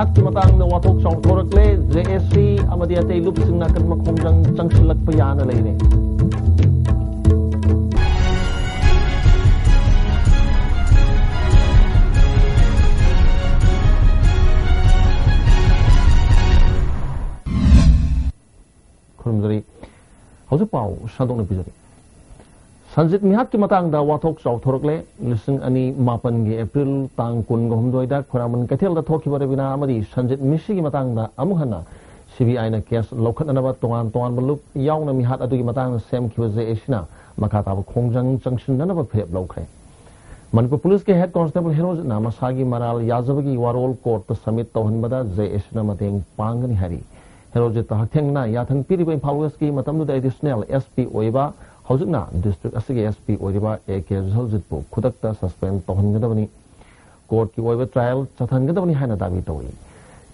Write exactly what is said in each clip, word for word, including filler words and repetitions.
ꯃꯇꯥꯡꯗ ꯋꯥꯊꯣꯛ ꯆꯥꯎꯊꯣꯔꯛꯂꯦ꯫ ꯖꯦ ꯑꯦ ꯁꯤ ꯑꯃꯗꯤ ꯑꯇꯩ ꯂꯨꯞꯁꯤꯡꯅ ꯑꯀꯟꯕ ꯈꯣꯡꯖꯪ ꯆꯪꯁꯤꯜꯂꯛꯄ ꯌꯥꯅ ꯂꯩꯔꯦ꯫ ꯈꯨꯔꯨꯝꯖꯔꯤ꯫ ꯍꯧꯖꯤꯛ ꯄꯥꯎ ꯁꯟꯗꯣꯛꯅ ꯄꯤꯖꯔꯤ꯫ ꯁꯟꯖꯤꯠ ꯃꯤꯍꯥꯠꯀꯤ ꯃꯇꯥꯡꯗ ꯋꯥꯊꯣꯛ ꯆꯥꯎꯊꯣꯔꯛꯂꯦ꯫ ꯂꯤꯁꯤꯡ ꯑꯅꯤ ꯃꯥꯄꯟꯒꯤ ꯑꯦꯄ꯭ꯔꯤꯜ ꯇꯥꯡ ꯀꯨꯟꯒ ꯍꯨꯝꯗꯣꯏꯗ ꯈꯣꯏꯔꯥꯡꯕꯟ ꯀꯩꯊꯦꯜꯗ ꯊꯣꯛꯈꯤꯕ ꯔꯕꯤꯅꯥ ꯑꯃꯗꯤ ꯁꯟꯖꯤꯠ ꯃꯤꯁꯤꯒꯤ ꯃꯇꯥꯡꯗ ꯑꯃꯨꯛ ꯍꯟꯅ ꯁꯤ ꯕꯤ ꯑꯥꯏꯅ ꯀꯦꯁ ꯂꯧꯈꯠꯅꯅꯕ ꯇꯣꯉꯥꯟ ꯇꯣꯉꯥꯟꯕ ꯂꯨꯞ ꯌꯥꯎꯅ ꯃꯤꯍꯥꯠ ꯑꯗꯨꯒꯤ ꯃꯇꯥꯡꯗ ꯁꯦꯝꯈꯤꯕ ꯖꯦ ꯑꯦ ꯁꯤꯅ ꯃꯈꯥ ꯇꯥꯕ ꯈꯣꯡꯖꯪ ꯆꯪꯁꯤꯟꯅꯅꯕ ꯐꯤꯔꯦꯞ ꯂꯧꯈ꯭ꯔꯦ꯫ ꯃꯅꯤꯄꯨꯔ ꯄꯨꯂꯤꯁꯀꯤ ꯍꯦꯗ ꯀꯣꯟꯁꯇꯦꯕꯜ ꯍꯦꯔꯣꯖꯤꯠꯅ ꯃꯁꯥꯒꯤ ꯃꯔꯥꯜ ꯌꯥꯖꯕꯒꯤ ꯋꯥꯔꯣꯜ ꯀꯣꯔꯠꯇ ꯁꯕꯃꯤꯠ ꯇꯧꯍꯟꯕꯗ ꯖꯦ ꯑꯦ ꯁꯤꯅ ꯃꯇꯦꯡ ꯄꯥꯡꯒꯅꯤ ꯍꯥꯏꯔꯤ꯫ ꯍꯦꯔꯣꯖꯤꯠꯇ ꯍꯛꯊꯦꯡꯅꯅ ꯌꯥꯊꯪ ꯄꯤꯔꯤꯕ ꯏꯝꯐꯥꯜ ꯋꯦꯁꯀꯤ ꯃꯇꯝꯗꯨꯗ ꯑꯦꯗꯤꯁꯅꯦꯜ ꯑꯦꯁ ꯄꯤ ꯑꯣꯏꯕ, ꯍꯧꯖꯤꯛꯅ ꯗꯤꯁꯇ꯭ꯔꯤꯛ ꯑꯁꯤꯒꯤ ꯑꯦꯁ ꯄꯤ ꯑꯣꯏꯔꯤꯕ ꯑꯦ ꯀꯦ ꯖꯨꯍꯜꯖꯤꯠꯄꯨ ꯈꯨꯗꯛꯇ ꯁꯁꯄꯦꯟ ꯇꯧꯍꯟꯒꯗꯕꯅꯤ꯫ ꯀꯣꯔꯠꯀꯤ ꯑꯣꯏꯕ ꯇ꯭ꯔꯥꯌꯦꯜ ꯆꯠꯊꯍꯟꯒꯗꯕꯅꯤ ꯍꯥꯏꯅ ꯗꯥꯕꯤ ꯇꯧꯏ꯫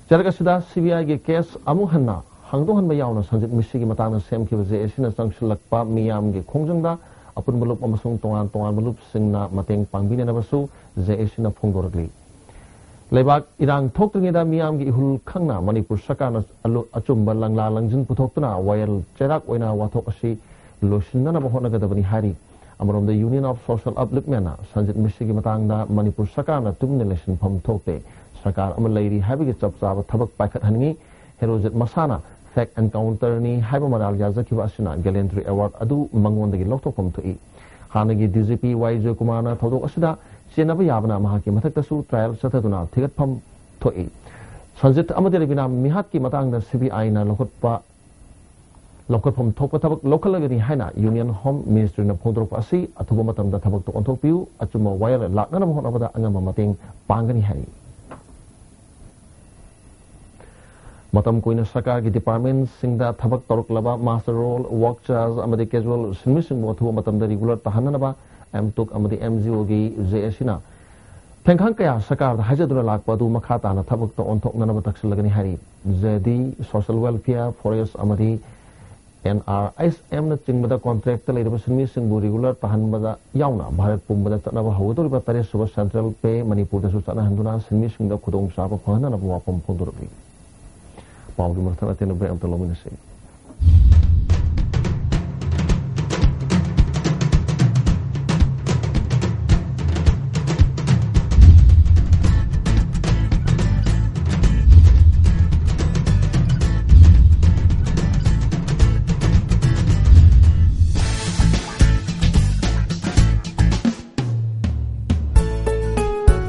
ꯆꯔꯛ ꯑꯁꯤꯗ ꯁꯤ ꯕꯤ ꯑꯥꯏꯒꯤ ꯀꯦꯁ ꯑꯃꯨꯛ ꯍꯟꯅ ꯍꯥꯡꯗꯣꯛꯍꯟꯕ ꯌꯥꯎꯅ ꯁꯟꯖꯤꯠ ꯃꯤꯁꯤꯒꯤ ꯃꯇꯥꯡꯗ ꯁꯦꯝꯈꯤꯕ ꯖꯦ ꯑꯦ ꯁꯤꯅ ꯆꯪꯁꯤꯜꯂꯛꯄ ꯃꯤꯌꯥꯝꯒꯤ ꯈꯣꯡꯖꯪꯗ ꯑꯄꯨꯟꯕ ꯂꯨꯞ ꯑꯃꯁꯨꯡ ꯇꯣꯉꯥꯟ ꯇꯣꯉꯥꯟꯕ ꯂꯨꯞꯁꯤꯡꯅ ꯃꯇꯦꯡ ꯄꯥꯡꯕꯤꯅꯅꯕꯁꯨ ꯖꯦ ꯑꯦ ꯁꯤꯅ ꯐꯣꯡꯗꯣꯔꯛꯂꯤ꯫ ꯂꯩꯕꯥꯛ ꯏꯔꯥꯡ ꯊꯣꯛꯇ꯭ꯔꯤꯉꯩꯗ ꯃꯤꯌꯥꯝꯒꯤ ꯏꯍꯨꯜ ꯈꯪꯅ ꯃꯅꯤꯄꯨꯔ ꯁꯔꯀꯥꯔꯅ ꯑꯂꯨ-, ꯑꯆꯨꯝꯕ ꯂꯪꯂꯥ ꯂꯪꯖꯤꯟ ꯄꯨꯊꯣꯛꯇꯨꯅ ꯋꯥꯌꯦꯜ ꯆꯩꯔꯥꯛ ꯑꯣꯏꯅ ꯋꯥꯊꯣꯛ ꯑꯁꯤ ꯂꯣꯏꯁꯤꯟꯅꯅꯕ ꯍꯣꯠꯅꯒꯗꯕꯅꯤ ꯍꯥꯏꯔꯤ꯫ ꯑꯃꯔꯣꯝꯗ Union of Social Upliftmentꯅ ꯁꯟꯖꯤꯠ ꯃꯤꯁꯤꯒꯤ ꯃꯇꯥꯡꯗ ꯃꯅꯤꯄꯨꯔ ꯁꯔꯀꯥꯔꯅ ꯇꯨꯃꯤꯟꯅ ꯂꯩꯁꯤꯟꯐꯝ ꯊꯣꯛꯇꯦ, ꯁꯔꯀꯥꯔ ꯑꯃ ꯂꯩꯔꯤ ꯍꯥꯏꯕꯒꯤ ꯆꯞ ꯆꯥꯕ ꯊꯕꯛ ꯄꯥꯏꯈꯠꯍꯟꯅꯤꯡꯏ꯫ ꯍꯦꯔꯣꯖꯤꯠ ꯃꯁꯥꯅ ꯐꯦꯛ ꯑꯦꯟꯀꯥꯎꯟꯇꯔꯅꯤ ꯍꯥꯏꯕ ꯃꯔꯥꯜ ꯌꯥꯖꯈꯤꯕ ꯑꯁꯤꯅ ꯒꯦꯂꯦꯟꯗ꯭ꯔꯤ ꯑꯦꯋꯥꯔꯗ ꯑꯗꯨ ꯃꯉꯣꯟꯗꯒꯤ ꯂꯧꯊꯣꯛꯐꯝ ꯊꯣꯛꯏ꯫ ꯍꯥꯟꯅꯒꯤ ꯗꯤ ꯖꯤ ꯄꯤ ꯋꯥꯏ ꯖꯣꯏꯀꯨꯃꯥꯔꯅ ꯊꯧꯗꯣꯛ ꯑꯁꯤꯗ ꯆꯦꯟꯅꯕ ꯌꯥꯕꯅ ꯃꯍꯥꯛꯀꯤ ꯃꯊꯛꯇꯁꯨ ꯇ꯭ꯔꯥꯌꯦꯜ ꯆꯠꯊꯗꯨꯅ ꯊꯤꯒꯠꯐꯝ ꯊꯣꯛꯏ꯫ ꯁꯟꯖꯤꯠ ꯑꯃꯗꯤ ꯔꯕꯤꯅꯥ ꯃꯤꯍꯥꯠꯀꯤ ꯃꯇꯥꯡꯗ ꯁꯤ ꯕꯤ ꯑꯥꯏꯅ ꯂꯧꯈꯠꯄ, ꯂꯧꯈꯠꯐꯝ ꯊꯣꯛꯄ ꯊꯕꯛ ꯂꯧꯈꯠꯂꯒꯅꯤ ꯍꯥꯏꯅ Union Home Ministryꯅ ꯐꯣꯡꯗꯣꯔꯛꯄ ꯑꯁꯤ ꯑꯊꯨꯕ ꯃꯇꯝꯗ ꯊꯕꯛꯇ ꯑꯣꯟꯊꯣꯛꯄꯤꯌꯨ, ꯑꯆꯨꯝꯕ ꯋꯥꯌꯦꯜ ꯂꯥꯛꯅꯅꯕ ꯍꯣꯠꯅꯕꯗ ꯑꯉꯝꯕ ꯃꯇꯦꯡ ꯄꯥꯡꯒꯅꯤ ꯍꯥꯏꯔꯤ꯫ ꯃꯇꯝ ꯀꯨꯏꯅ ꯁꯔꯀꯥꯔꯒꯤ ꯗꯤꯄꯥꯔꯠꯃꯦꯟꯁꯤꯡꯗ ꯊꯕꯛ ꯇꯧꯔꯛꯂꯕ ꯃꯥꯁꯇꯔ ꯔꯣꯜ, ꯋꯥꯛ ꯆꯥꯔꯖ ꯑꯃꯗꯤ ꯀꯦꯖꯨꯋꯦꯜ ꯁꯤꯟꯃꯤꯁꯤꯡꯕꯨ ꯑꯊꯨꯕ ꯃꯇꯝꯗ ꯔꯤꯒꯨꯂꯔ ꯇꯥꯍꯟꯅꯅꯕ ꯑꯦꯝꯇꯨꯛ ꯑꯃꯗꯤ ꯑꯦꯝ ꯖꯤ ꯑꯣꯒꯤ ꯖꯦ ꯑꯦ ꯁꯤꯅ ꯊꯦꯡꯈꯥꯡ ꯀꯌꯥ ꯁꯔꯀꯥꯔꯗ ꯍꯥꯏꯖꯗꯨꯅ ꯂꯥꯛꯄ ꯑꯗꯨ ꯃꯈꯥ ꯇꯥꯅ ꯊꯕꯛꯇ ꯑꯣꯟꯊꯣꯛꯅꯅꯕ ꯇꯛꯁꯤꯜꯂꯒꯅꯤ ꯍꯥꯏꯔꯤ꯫ ꯖꯦ ꯗꯤ, ꯁꯣꯁꯦꯜ ꯋꯦꯜꯐꯤꯌꯔ, ꯐꯣꯔꯦꯁ ꯑꯃꯗꯤ ꯑꯦꯟ ꯑꯥꯔ ꯑꯦꯁ ꯑꯦꯝꯅ ꯆꯤꯡꯕꯗ ꯀꯣꯟꯇ꯭ꯔꯦꯛꯇ ꯂꯩꯔꯤꯕ ꯁꯤꯟꯃꯤꯁꯤꯡꯕꯨ ꯔꯤꯒꯨꯂꯔ ꯇꯥꯍꯟꯕꯗ ꯌꯥꯎꯅ ꯚꯥꯔꯠ ꯄꯨꯝꯕꯗ ꯆꯠꯅꯕ ꯍꯧꯒꯗꯧꯔꯤꯕ ꯇꯔꯦꯠ ꯁꯨꯕ ꯁꯦꯟꯇ꯭ꯔꯦꯜ ꯄꯦ ꯃꯅꯤꯄꯨꯔꯗꯁꯨ ꯆꯠꯅꯍꯟꯗꯨꯅ ꯁꯤꯟꯃꯤꯁꯤꯡꯗ ꯈꯨꯗꯣꯡꯆꯥꯕ ꯐꯪꯍꯟꯅꯅꯕ ꯋꯥꯐꯝ ꯐꯣꯡꯗꯣꯔꯛꯂꯤ꯫ ꯄꯥꯎꯒꯤ ꯃꯊꯪ ꯑꯇꯦꯟꯕ ꯕ꯭ꯔꯦꯛ ꯑꯃꯇ ꯂꯧꯃꯤꯟꯅꯁꯤ꯫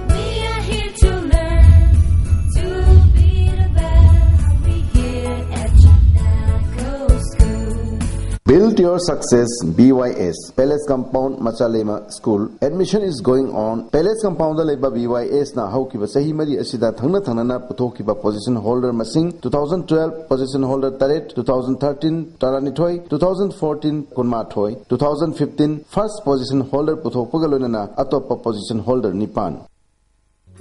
We are here to learn, to be the best. We here at Chitako School. Build your success, B Y S. Palace Compound, Machalema School. Admission is going on. Palace Compound ꯗ ꯂꯩꯕ B Y S ꯅ ꯍꯧꯈꯤꯕ ꯆꯍꯤ ꯃꯔꯤ ꯑꯁꯤꯗ ꯊꯪꯅ ꯊꯪꯅꯅ ꯄꯨꯊꯣꯛꯈꯤꯕ position holder ꯃꯁꯤꯡ, two thousand twelve position holder ꯇꯔꯦꯠ, two thousand thirteen ꯇꯔꯥꯅꯤꯊꯣꯏ, two thousand fourteen ꯀꯨꯟꯃꯥꯊꯣꯏ, two thousand fifteen first position holder ꯄꯨꯊꯣꯛꯄꯒ ꯂꯣꯏꯅꯅ ꯑꯇꯣꯞꯄ position holder ꯅꯤꯄꯥꯟ꯫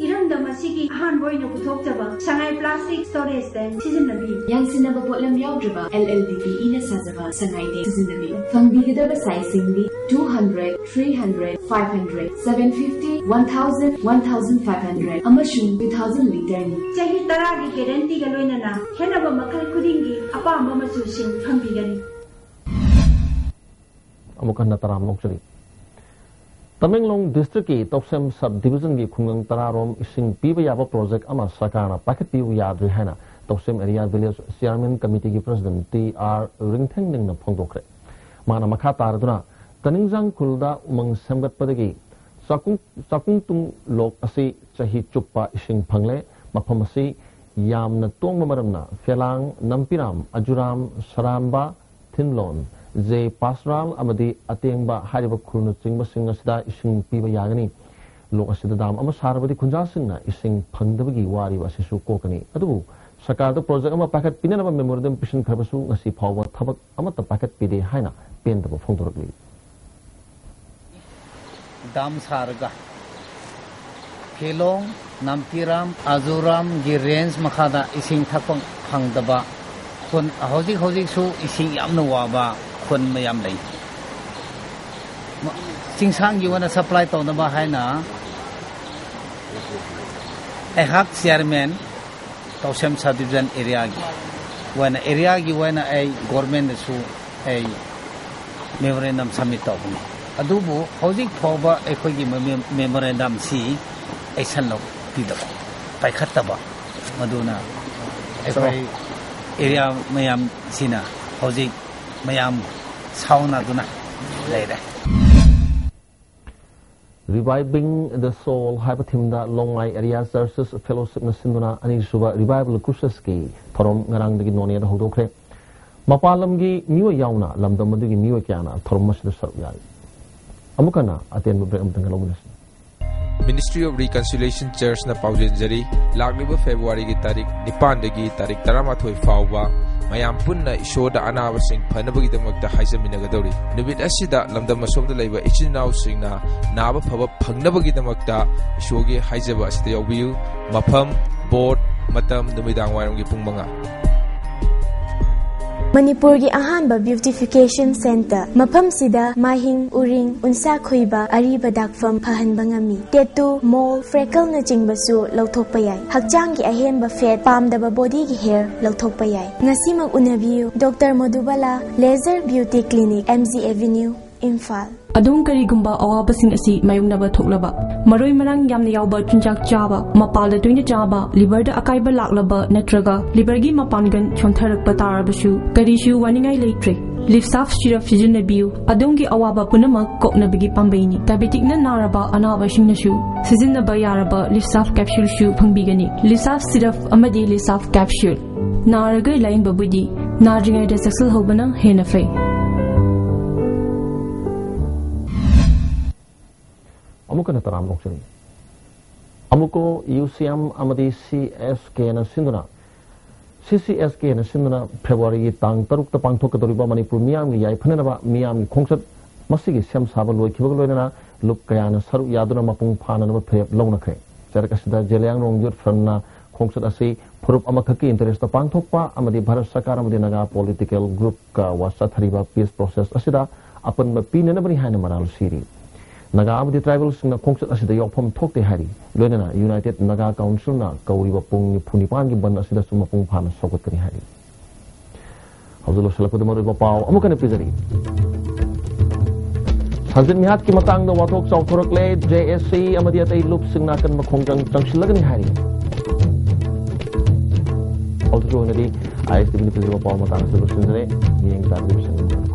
ꯏꯔꯝꯗꯝ ꯑꯁꯤꯒꯤ ꯑꯍꯥꯟꯕ ꯑꯣꯏꯅ ꯄꯨꯊꯣꯛꯆꯕ ꯁꯉꯥꯏ plastic storage tank ꯁꯤꯖꯤꯟꯅꯕꯤꯌꯨ꯫ ꯌꯥꯟꯁꯤꯟꯅꯕ ꯄꯣꯠꯂꯝ ꯌꯥꯎꯗ꯭ꯔꯕ L L D P E ꯅ ꯁꯥꯖꯕ ꯁꯉꯥꯏ tank ꯁꯤꯖꯤꯟꯅꯕꯤꯌꯨ꯫ ꯐꯪꯕꯤꯒꯗꯕ size ꯁꯤꯡꯗꯤ two hundred, three hundred, five hundred, seven fifty, one thousand, one thousand five hundred ꯑꯃꯁꯨꯡ two thousand litre ꯅꯤ꯫ ꯆꯍꯤ ꯇꯔꯥꯒꯤ guarantee ꯒ ꯂꯣꯏꯅꯅ ꯈꯦꯠꯅꯕ ꯃꯈꯜ ꯈꯨꯗꯤꯡꯒꯤ ꯑꯄꯥꯝꯕ ꯃꯆꯨꯁꯤꯡ ꯐꯪꯕꯤꯒꯅꯤ꯫ ꯑꯃꯨꯛ ꯍꯟꯅ ꯇꯔꯥꯝꯅ ꯑꯣꯛꯆꯔꯤ꯫ ꯇꯃꯦꯡꯂꯣꯡ district ꯀꯤ ꯇꯧꯁꯦꯝ sub division ꯒꯤ ꯈꯨꯡꯒꯪ ꯇꯔꯥ ꯔꯣꯝ ꯏꯁꯤꯡ ꯄꯤꯕ ꯌꯥꯕ project ꯑꯃ ꯁꯔꯀꯥꯔꯅ ꯄꯥꯏꯈꯠꯄꯤꯌꯨ ꯌꯥꯗ꯭ꯔꯤ ꯍꯥꯏꯅ ꯇꯧꯁꯦꯝ area village chairman committee ꯒꯤ president ꯇꯤ ꯑꯥꯔ ꯔꯤꯡꯊꯦꯡꯅꯤꯡꯅ ꯐꯣꯡꯗꯣꯛꯈ꯭ꯔꯦ꯫ ꯃꯥꯅ ꯃꯈꯥ ꯇꯥꯔꯗꯨꯅ ꯇꯅꯤꯡꯖꯥꯡ ꯈꯨꯜꯗ ꯎꯃꯪ ꯁꯦꯝꯒꯠꯄꯗꯒꯤ ꯆꯥꯀꯨꯡ, ꯆꯥꯀꯨꯡꯇꯨꯡ ꯂꯣꯛ ꯑꯁꯤ ꯆꯍꯤ ꯆꯨꯞꯄ ꯏꯁꯤꯡ ꯐꯪꯂꯦ꯫ ꯃꯐꯝ ꯑꯁꯤ ꯌꯥꯝꯅ ꯇꯣꯡꯕ ꯃꯔꯝꯅ ꯐꯦꯂꯥꯡ, ꯅꯝꯄꯤꯔꯥꯝ, ꯑꯖꯨꯔꯥꯝ, ꯁꯔꯥꯝꯕ, ꯊꯤꯟꯂꯣꯟ, ꯖꯦ ꯄꯥꯁꯔꯥꯜ ꯑꯃꯗꯤ ꯑꯇꯦꯡꯕ ꯍꯥꯏꯔꯤꯕ ꯈꯨꯜꯅꯆꯤꯡꯕꯁꯤꯡ ꯑꯁꯤꯗ ꯏꯁꯤꯡ ꯄꯤꯕ ꯌꯥꯒꯅꯤ꯫ ꯂꯣꯛ ꯑꯁꯤꯗ dam ꯑꯃ ꯁꯥꯔꯕꯗꯤ ꯈꯨꯟꯖꯥꯁꯤꯡꯅ ꯏꯁꯤꯡ ꯐꯪꯗꯕꯒꯤ ꯋꯥꯔꯤꯕ ꯑꯁꯤꯁꯨ ꯀꯣꯛꯀꯅꯤ꯫ ꯑꯗꯨꯕꯨ ꯁꯔꯀꯥꯔꯗ project ꯑꯃ ꯄꯥꯏꯈꯠꯄꯤꯅꯅꯕ memorandum ꯄꯤꯁꯤꯟꯈ꯭ꯔꯕꯁꯨ ꯉꯁꯤ ꯐꯥꯎꯕ ꯊꯕꯛ ꯑꯃꯠꯇ ꯄꯥꯏꯈꯠꯄꯤꯗꯦ ꯍꯥꯏꯅ ꯄꯦꯟꯗꯕ ꯐꯣꯡꯗꯣꯔꯛꯂꯤ꯫ Dam ꯁꯥꯔꯒ ꯐꯤꯂꯣꯡ, ꯅꯝꯄꯤꯔꯥꯝ, ꯑꯖꯨꯔꯥꯝꯒꯤ range ꯃꯈꯥꯗ ꯏꯁꯤꯡ ꯊꯛꯄ ꯐꯪꯗꯕ ꯈꯨꯟ ꯍꯧꯖꯤꯛ ꯍꯧꯖꯤꯛꯁꯨ ꯏꯁꯤꯡ ꯌꯥꯝꯅ ꯋꯥꯕ ꯈꯨꯟ ꯃꯌꯥꯝ ꯂꯩ꯫ ꯆꯤꯡꯁꯥꯡꯒꯤ ꯑꯣꯏꯅ ꯁꯄ꯭ꯂꯥꯏ ꯇꯧꯅꯕ ꯍꯥꯏꯅ ꯑꯩꯍꯥꯛ ꯆꯤꯌꯥꯔꯃꯦꯟ ꯇꯧꯁꯦꯝ ꯁꯕ ꯗꯤꯕꯤꯖꯟ ꯑꯦꯔꯤꯌꯥꯒꯤ ꯑꯣꯏꯅ ꯑꯦꯔꯤꯌꯥꯒꯤ ꯑꯣꯏꯅ ꯑꯩ ꯒꯣꯔꯃꯦꯟꯗꯁꯨ ꯑꯩ ꯃꯦꯃꯣꯔꯦꯟꯗꯝ ꯁꯕꯃꯤꯠ ꯇꯧꯕꯅꯤ꯫ ꯑꯗꯨꯕꯨ ꯍꯧꯖꯤꯛ ꯐꯥꯎꯕ ꯑꯩꯈꯣꯏꯒꯤ ꯃꯦꯃꯣꯔꯦꯟꯗꯝꯁꯤ ꯑꯦꯛꯁꯟ ꯂꯧꯕꯤꯗꯕ, ꯄꯥꯏꯈꯠꯇꯕ, ꯃꯗꯨꯅ ꯑꯩꯈꯣꯏ ꯑꯦꯔꯤꯌꯥ ꯃꯌꯥꯝꯁꯤꯅ ꯍꯧꯖꯤꯛ ꯃꯌꯥꯝ ꯁꯥꯎꯅꯗꯨꯅ ꯂꯩꯔꯦ꯫ Reviving the Soul ꯍꯥꯏꯕ ꯊꯤꯝꯗ ꯂꯣꯡꯃꯥꯏ ꯑꯦꯔꯤꯌꯥ ꯆꯔꯆꯦꯁ ꯐꯦꯂꯣꯁꯤꯞꯅ ꯁꯤꯟꯗꯨꯅ ꯑꯅꯤꯁꯨꯕ ꯔꯤꯚꯥꯏꯕꯜ ꯀ꯭ꯔꯨꯁꯦꯁꯀꯤ ꯊꯧꯔꯝ ꯉꯔꯥꯡꯗꯒꯤ ꯅꯣꯅꯦꯗ ꯍꯧꯗꯣꯛꯈ꯭ꯔꯦ꯫ ꯃꯄꯥꯟ ꯂꯝꯒꯤ ꯃꯤꯑꯣꯏ ꯌꯥꯎꯅ ꯂꯝꯗꯝ ꯑꯗꯨꯒꯤ ꯃꯤꯑꯣꯏ ꯀꯌꯥꯅ ꯊꯧꯔꯝ ꯑꯁꯤꯗ ꯁꯔꯨꯛ ꯌꯥꯔꯤ꯫ ꯑꯃꯨꯛ ꯍꯟꯅ ꯑꯇꯦꯟꯕ ꯕ꯭ꯔꯦꯛ ꯑꯃꯇꯪꯒ ꯂꯧꯃꯤꯟꯅꯁꯤ꯫ Ministry of Reconciliation Churchꯅ ꯄꯥꯎꯖꯦꯜꯖꯔꯤ꯫ ꯂꯥꯛꯂꯤꯕ ꯐꯦꯕ꯭ꯔꯨꯋꯥꯔꯤꯒꯤ ꯇꯥꯔꯤꯛ ꯅꯤꯄꯥꯟꯗꯒꯤ ꯇꯥꯔꯤꯛ ꯇꯔꯥꯃꯥꯊꯣꯏ ꯐꯥꯎꯕ ꯃꯌꯥꯝ ꯄꯨꯟꯅ ꯏꯁꯣꯔꯗ ꯑꯅꯥꯕꯁꯤꯡ ꯐꯅꯕꯒꯤꯗꯃꯛꯇ ꯍꯥꯏꯖꯃꯤꯟꯅꯒꯗꯧꯔꯤ꯫ ꯅꯨꯃꯤꯠ ꯑꯁꯤꯗ ꯂꯝꯗꯝ ꯑꯁꯣꯝꯗ ꯂꯩꯕ ꯏꯆꯤꯟ ꯏꯅꯥꯎꯁꯤꯡꯅ ꯅꯥꯕ ꯐꯕ ꯐꯪꯅꯕꯒꯤꯗꯃꯛꯇ ꯏꯁꯣꯔꯒꯤ ꯍꯥꯏꯖꯕ ꯑꯁꯤꯗ ꯌꯥꯎꯕꯤꯌꯨ꯫ ꯃꯐꯝ, ꯕꯣꯔꯗ, ꯃꯇꯝ, ꯅꯨꯃꯤꯗꯥꯡ ꯋꯥꯏꯔꯝꯒꯤ ꯄꯨꯡ ꯃꯉꯥ꯫ ꯃꯅꯤꯄꯨꯔꯒꯤ ꯑꯍꯥꯟꯕ ꯕ꯭ꯌꯨꯇꯤꯐꯤꯀꯦꯁꯟ ꯁꯦꯟꯇꯔ꯫ ꯃꯐꯝꯁꯤꯗ ꯃꯥꯏꯍꯤꯡ, ꯎꯔꯤꯡ, ꯎꯟꯁꯥ ꯈꯨꯏꯕ, ꯑꯔꯤꯕ ꯗꯥꯛꯐꯝ ꯐꯍꯟꯕ ꯉꯝꯃꯤ꯫ ꯇꯦꯇꯨ, ꯃꯣꯜ, ꯐ꯭ꯔꯦꯀꯜꯅꯆꯤꯡꯕꯁꯨ ꯂꯧꯊꯣꯛꯄ ꯌꯥꯏ꯫ ꯍꯛꯆꯥꯡꯒꯤ ꯑꯍꯦꯟꯕ ꯐꯦꯠ, ꯄꯥꯝꯗꯕ ꯕꯣꯗꯤꯒꯤ ꯍꯦꯌꯔ ꯂꯧꯊꯣꯛꯄ ꯌꯥꯏ꯫ ꯉꯁꯤꯃꯛ ꯎꯅꯕꯤꯌꯨ꯫ Doctor Modubala, laser beauty clinic, M G avenue, Imphal. ꯑꯗꯣꯝ ꯀꯔꯤꯒꯨꯝꯕ ꯑꯋꯥꯕꯁꯤꯡ ꯑꯁꯤ ꯃꯥꯌꯣꯛꯅꯕ ꯊꯣꯛꯂꯕ, ꯃꯔꯣꯏ ꯃꯔꯥꯡ ꯌꯥꯝꯅ ꯌꯥꯎꯕ ꯆꯤꯟꯖꯥꯛ ꯆꯥꯕ, ꯃꯄꯥꯜꯗ ꯇꯣꯏꯅ ꯆꯥꯕ, ꯂꯤꯚꯔꯗ ꯑꯀꯥꯏꯕ ꯂꯥꯛꯂꯕ ꯅꯠꯇ꯭ꯔꯒ ꯂꯤꯚꯔꯒꯤ ꯃꯄꯥꯡꯒꯜ ꯁꯣꯟꯊꯔꯛꯄ ꯇꯥꯔꯕꯁꯨ ꯀꯔꯤꯁꯨ ꯋꯥꯅꯤꯡꯉꯥꯏ ꯂꯩꯇ꯭ꯔꯦ꯫ ꯂꯤꯞꯁꯥꯐ ꯁꯤꯔꯞ ꯁꯤꯖꯤꯟꯅꯕꯤꯌꯨ꯫ ꯑꯗꯣꯝꯒꯤ ꯑꯋꯥꯕ ꯄꯨꯝꯅꯃꯛ ꯀꯣꯛꯅꯕꯒꯤ ꯄꯥꯝꯕꯩꯅꯤ꯫ ꯗꯥꯏꯕꯦꯇꯤꯛꯅ ꯅꯥꯔꯕ ꯑꯅꯥꯕꯁꯤꯡꯅꯁꯨ ꯁꯤꯖꯤꯟꯅꯕ ꯌꯥꯔꯕ ꯂꯤꯞꯁꯥꯐ ꯀꯦꯞꯁꯨꯜꯁꯨ ꯐꯪꯕꯤꯒꯅꯤ꯫ ꯂꯤꯞꯁꯥꯐ ꯁꯤꯔꯞ ꯑꯃꯗꯤ ꯂꯤꯞꯁꯥꯐ ꯀꯦꯞꯁꯨꯜ꯫ ꯅꯥꯔꯒ ꯂꯥꯌꯦꯡꯕꯕꯨꯗꯤ ꯅꯥꯗ꯭ꯔꯤꯉꯩꯗ ꯆꯦꯛꯁꯤꯜꯍꯧꯕꯅ ꯍꯦꯟꯅ ꯐꯩ꯫ ꯑꯃꯨꯛ ꯍꯟꯅ ꯇꯔꯥꯝꯅ ꯑꯣꯛꯆꯔꯤ꯫ ꯑꯃꯨꯛꯀꯣ ꯌꯨ ꯁꯤ ꯑꯦꯝ ꯑꯃꯗꯤ ꯁꯤ ꯑꯦꯁ ꯀꯦꯅ ꯁꯤꯟꯗꯨꯅ, ꯁꯤ ꯁꯤ ꯑꯦꯁ ꯀꯦꯅ ꯁꯤꯟꯗꯨꯅ ꯐꯦꯕ꯭ꯔꯨꯋꯥꯔꯤꯒꯤ ꯇꯥꯡ ꯇꯔꯨꯛꯇ ꯄꯥꯡꯊꯣꯛꯀꯗꯧꯔꯤꯕ ꯃꯅꯤꯄꯨꯔ ꯃꯤꯌꯥꯝꯒꯤ ꯌꯥꯏꯐꯅꯅꯕ ꯃꯤꯌꯥꯝꯒꯤ ꯈꯣꯡꯆꯠ, ꯃꯁꯤꯒꯤ ꯁꯦꯝ ꯁꯥꯕ ꯂꯣꯏꯈꯤꯕꯒ ꯂꯣꯏꯅꯅ ꯂꯨꯞ ꯀꯌꯥꯅ ꯁꯔꯨꯛ ꯌꯥꯗꯨꯅ ꯃꯄꯨꯡ ꯐꯥꯅꯅꯕ ꯐꯤꯔꯦꯞ ꯂꯧꯅꯈ꯭ꯔꯦ꯫ ꯆꯔꯛ ꯑꯁꯤꯗ ꯖꯦꯂꯤꯌꯥꯡꯔꯣꯡ ꯌꯨꯠ ꯐ꯭ꯔꯟꯠꯅ ꯈꯣꯡꯆꯠ ꯑꯁꯤ ꯐꯨꯔꯨꯞ ꯑꯃꯈꯛꯀꯤ ꯏꯟꯇꯔꯦꯁꯇ ꯄꯥꯡꯊꯣꯛꯄ ꯑꯃꯗꯤ ꯚꯥꯔꯠ ꯁꯔꯀꯥꯔ ꯑꯃꯗꯤ ꯅꯥꯒꯥ ꯄꯣꯂꯤꯇꯤꯀꯦꯜ ꯒ꯭ꯔꯨꯞꯀ ꯋꯥ ꯆꯠꯊꯔꯤꯕ ꯄꯤꯁ ꯄ꯭ꯔꯣꯁꯦꯁ ꯑꯁꯤꯗ ꯑꯄꯟꯕ ꯄꯤꯅꯅꯕꯅꯤ ꯍꯥꯏꯅ ꯃꯔꯥꯜ ꯁꯤꯔꯤ꯫ ꯅꯥꯒꯥ ꯑꯃꯗꯤ ꯇ꯭ꯔꯥꯏꯕꯦꯜꯁꯤꯡꯅ ꯈꯣꯡꯆꯠ ꯑꯁꯤꯗ ꯌꯥꯎꯐꯝ ꯊꯣꯛꯇꯦ ꯍꯥꯏꯔꯤ꯫ ꯂꯣꯏꯅꯅ ꯌꯨꯅꯥꯏꯇꯦꯗ ꯅꯥꯒꯥ ꯀꯥꯎꯟꯁꯤꯜꯅ ꯀꯧꯔꯤꯕ ꯄꯨꯡ ꯅꯤꯐꯨ ꯅꯤꯄꯥꯟꯒꯤ ꯕꯟ ꯑꯁꯤꯗꯁꯨ ꯃꯄꯨꯡ ꯐꯥꯅ ꯁꯧꯒꯠꯀꯅꯤ ꯍꯥꯏꯔꯤ꯫ ꯍꯧꯖꯤꯛ ꯂꯣꯏꯁꯤꯜꯂꯛꯄꯗ ꯃꯔꯨꯑꯣꯏꯕ ꯄꯥꯎ ꯑꯃꯨꯛ ꯍꯟꯅ ꯄꯤꯖꯔꯤ꯫ ꯁꯥꯖꯤꯟ ꯃꯤꯍꯥꯠꯀꯤ ꯃꯇꯥꯡꯗ ꯋꯥꯊꯣꯛ ꯆꯥꯎꯊꯣꯔꯛꯂꯦ꯫ ꯖꯦ ꯑꯦꯁ ꯁꯤ ꯑꯃꯗꯤ ꯑꯇꯩ ꯂꯨꯞꯁꯤꯡꯅ ꯑꯀꯟꯕ ꯈꯣꯡꯖꯪ ꯆꯪꯁꯤꯜꯂꯒꯅꯤ ꯍꯥꯏꯔꯤ꯫ ꯍꯧꯖꯤꯛꯀꯤ ꯑꯣꯏꯅꯗꯤ ꯑꯥꯏ ꯑꯦꯁ ꯇꯤ ꯚꯤꯅ ꯄꯤꯖꯕ ꯄꯥꯎ ꯃꯇꯥꯡ ꯑꯁꯤꯗ ꯂꯣꯏꯁꯤꯟꯖꯔꯦ꯫ ꯃꯤꯠꯌꯦꯡ ꯇꯥꯕꯤꯔꯤꯕꯁꯤꯡ